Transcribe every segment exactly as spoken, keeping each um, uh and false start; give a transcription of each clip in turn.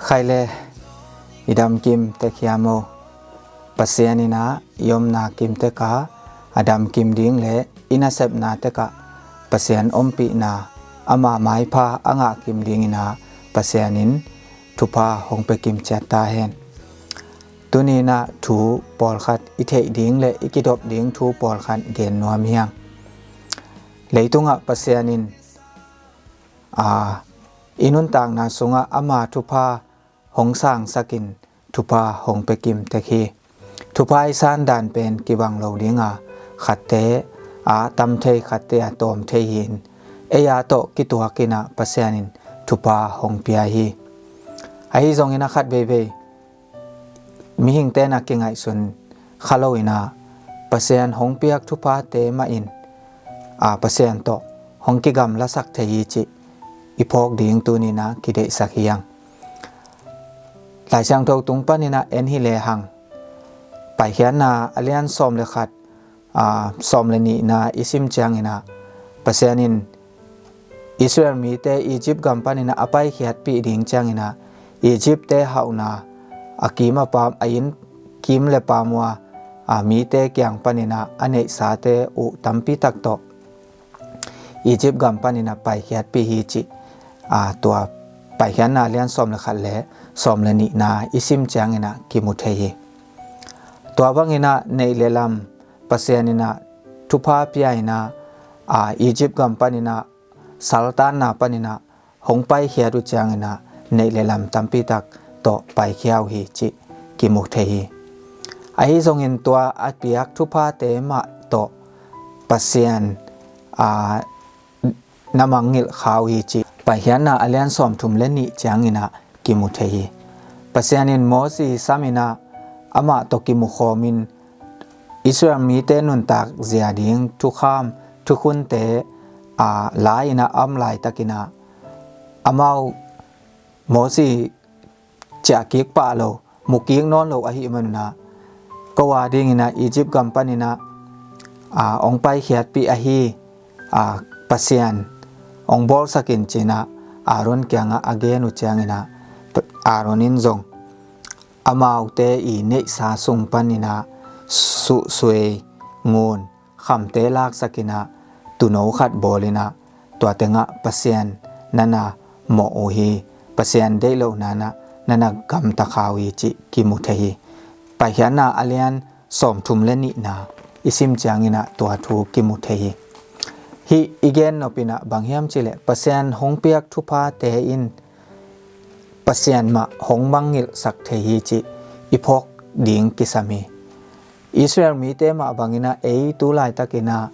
Khai le, i damkim tek hiam aw? Pasian in ah i omna kim tek a, a damkim ding le i nasepna tek ah Pasian ompihna, ama maipha a ngah kim dingin ah Pasian in thupha hong pia kim ciat ta hen. Tuni in ah thu pawlkhat, i theih ding le i kidop ding thu pawlkhat gen nuam hi hang. Leitungah Pasian in, aa, i nuntakna sungah ama thupha hong sangsakin thupha hong pia kim tek hi. Thupha i san dan pen kibang lo ding a, khatte a tam thei, khatte a tawm thei hi-in, ei a tawh kituakin ah Pasian in thupha hong pia hi. Ahi zongin ah khat veivei mihingte in ah kingaihsun kha lo in ah, Pasian hong piak thuphate mah in, aa, Pasian tawh hong kigamlasak thei hi cih i phawk ding tuni in ah kideihsak hi hang. Lai Siangtho tung panin ah en hi lehang, Paikhiatna a lian sawm le khat, aa, sawm le nihna i sim ciangin ah, Pasian in Israel mite Egypt gam panin ah a paikhiatpih ding ciangin ah, Egypt-te hauhna, a kim a pam, a inn kim le pam uh a, aa, mite kiang panin ah a neihsate uh tampi tak tawh Egypt gam panin ah paikhiatpih hi cih, aa, tua Paikhiatna lian sawm le khat le sawm le nihna i sim ciangin ah kimu thei hi. Tua bangin ah neih le lam Pasian in ah thupha pia in ah, aa, Egypt gam panin ah saltanna panin ah hong paikhiat uh ciangin ah neih le lam tampi tak tawh paikhia uh hi cih kimu thei hi. Ahi zongin tua a piak thuphate mah tawh Pasian, aa, na mangngilh kha uh hi cih Paikhiatna a lian sawm thum le nih ciangin ah kimu thei hi. Pasian in Moses samin ah amah tawh kimu khawmin Israel mite nuntak zia ding thukham, thukhunte, aa, la in ah a om laitakin ah, amau Moses ciah kik pah lo, mu kik nawn lo ahih manin ah, ko a dingin ah Egypt gam panin ah, aa, hong paikhiatpih ahi, aa, Pasian hong bawlsak in ci-in ah Aaron kiangah a gen uh ciangin ah, Aaron in zong amaute i neihsa sung panin ah suhsuei ngun khamte laksakin ah tuuno khat bawlin ah, tua tengah Pasian na na mawh uh hi, Pasian deih lohna in ah na na gamta kha uh hi cih kimu thei hi. Paikhiatna a lian sawm thum le nihna i sim ciangin ah tua thu kimu thei hi. Hih i gen nopin ah bang hiam cih leh Pasian hong piak thuphate in Pasian mah hong mangngilhsak thei hi cih i phawk ding kisam hi. Israel mite mah bangin ah ei tu laitakin ah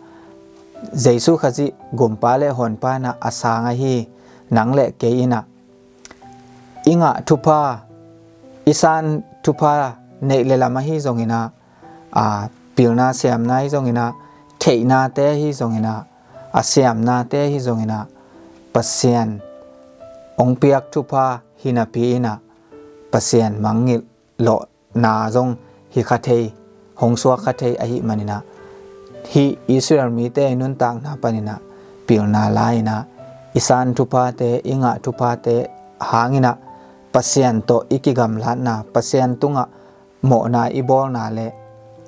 Jesu Khazih Gumpa le Honpa in ah a sang ahi nang le kei in ah i ngah thupha, i san thupha, neih le lam ahi zongin ah, aa, pilna siamna ahi zongin ah, theihnate ahi zongin ah, a siamnate ahi zongin ah, Pasian hong piak thupha hi napi in ah Pasian mangngilh lawhna zong hi kha thei, hong suak kha thei ahih manin ah, hih Israel mite i nuntakna panin ah pilna la-in ah, i san thuphate, i ngah thuphate hangin ah Pasian tawh i kigamlatna, Pasian tungah mawhna i bawlna le,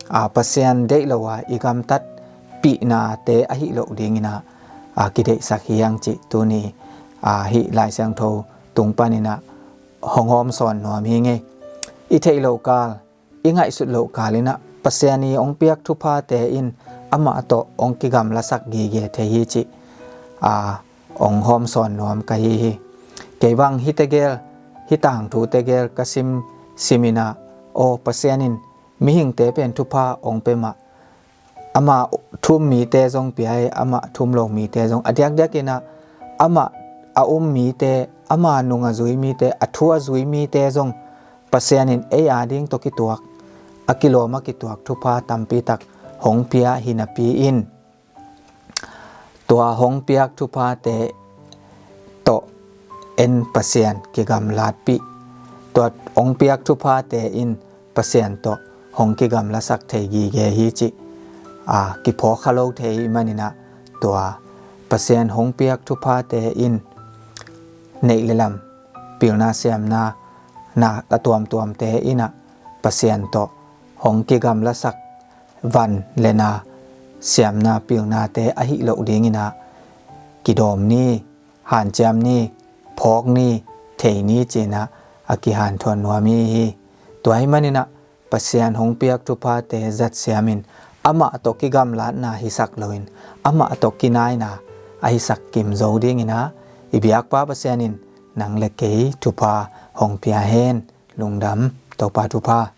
aa, Pasian deih lo a i gamtatpihnate ahih loh dingin ah, aa, kideihsak hi hang cih tuni, aa, hih Lai Siangtho tung panin ah hong hawmsawn nuam hi ing ei. I theih loh kal, i ngaihsut loh kal in ah Pasian i hong piak thuphate in amah tawh hong kigamlasak gige thei hi cih, aa, hong hawmsawn nuam ka hi hi. Kei bang hih tegel, hih tangthu tegel ka sim, sim in ah, aw, Pasian in mihingte pen thupha hong pia mah, amah thu-um mite zong pia hi, amah thu-um lo mite zong, a diakdiakin ah amah a um mite, ama nung a zui mite, a thu a zui mite zong Pasian in ei a ding tawh kituak, a kilawm a kituak thupha tampi tak hong pia hi napi in, tua hong piak thuphate tawh en Pasian kigamlatpih, tua hong piak thuphate in Pasian tawh hong kigamlasak thei gige hi cih, aa, kiphawk kha lo thei ahih manin ah, tua Pasian hong piak thuphate in neih le lam, pilna siamna, na a tuamtuamte in ah Pasian tawh hong kigamlasak van le na, siamna pilnate ahih loh dingin ah kidawm ni, hanciam ni, phawk ni, thei ni ci-in ah a kihanthawn nuam i hi. Tua ahih manin ah Pasian hong piak thuphate zat siamin amah tawh kigamlatna hisak loin amah tawh kinaina a hisak kim zo dingin ah i biakpa Pasian in nang le kei thupha hong pia hen. Lungdam, Topa thupha.